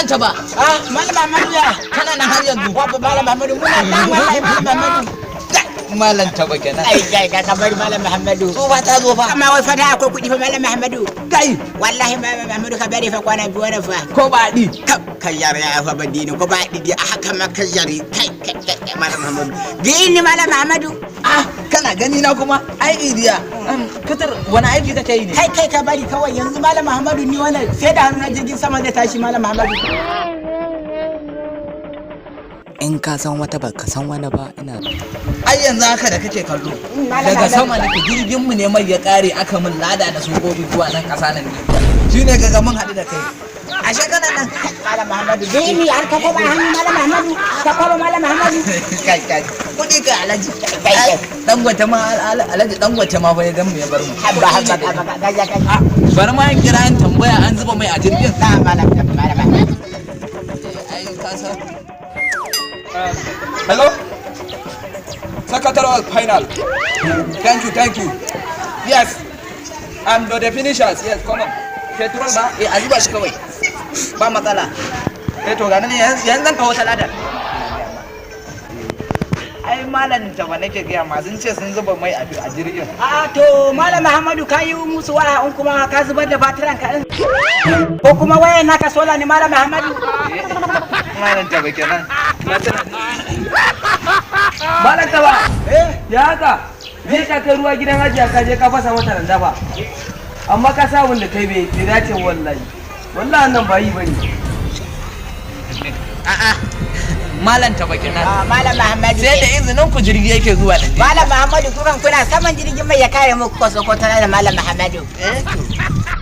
Taba. Ah, Malam Muhammadu, ya? Kana nan har yanzu? Wato Malam Muhammadu, muna nan wallahi, Malam Muhammadu. Malam Taba kenan. Ai kai ka bari, Malam Muhammadu. Tsufa ta zo fa. Amma wai fata akwai kuɗi fa, Malam Muhammadu. Kai. Wallahi Malam Muhammadu, ka bari fa kwana biyu wannan fa. Ko ba di? Kai yare ya fa badini ko ba didi a haka ma kai yare kai kai kai, Malam Muhammadu. Gini, Malam Muhammadu. Ah, kana gani na kuma ai idiya. Katar wani aiki kake yi ne? Kai kai, ka bari kawai yanzu, Malam Muhammadu, ni wannan sai da hannu na jirgin sama zai tashi, Malam Muhammadu. In ka san wata, ba ka san wani ba, ina Ai yanzu haka da kake kallo. Daga sama nake, jirgin mu ne mai ya kare, aka min lada da sojoji zuwa nan kasa nan ne. Shine kaga mun haɗu da kai. Ashe kana nan. Malam Muhammadu, gini har ka koma hannu, Malam Muhammadu. Ka koma, Malam Muhammadu. Kai kai. Kuɗi ka, Alhaji. Dangote ma, Alhaji Dangote ma fa ya gan mu ya bar mu. Habba habba habba, gaja kai. Bari ma in kira in tambaya an zuba mai a jirgin. Na malam malam. Ai ka san. Hello? Secretary final. Thank you, thank you. Yes. I'm the finishers. Yes, come on. Petrol ba? Eh, a zuba shi kawai. Ba matsala. Eh, to ga nan yanzu zan kawo talada. Ai Malam Taba nake gaya ma, sun ce sun zuba mai a jirgin. A to, Malam Muhammadu, ka yi musu waya in kuma ka zubar da batiran ka in. Ko kuma wayan naka sola ne, Malam Muhammadu? Malam Taba kenan. Malam Taba, ya haka? Je ka kai ruwa gidan Hajiya, ka je ka fasa mata randa fa. Amma ka sa abin da kai bai dace wallahi. Wallahi nan ba yi bane. A'a. Malam Taba kenan. Ah, Malam Muhammadu. Sai da izinin ku jirgi yake zuwa da. Malam Muhammadu, kukan kuna saman jirgin mai ya kare muku kwaso ko tana da Malam Muhammadu. Eh to.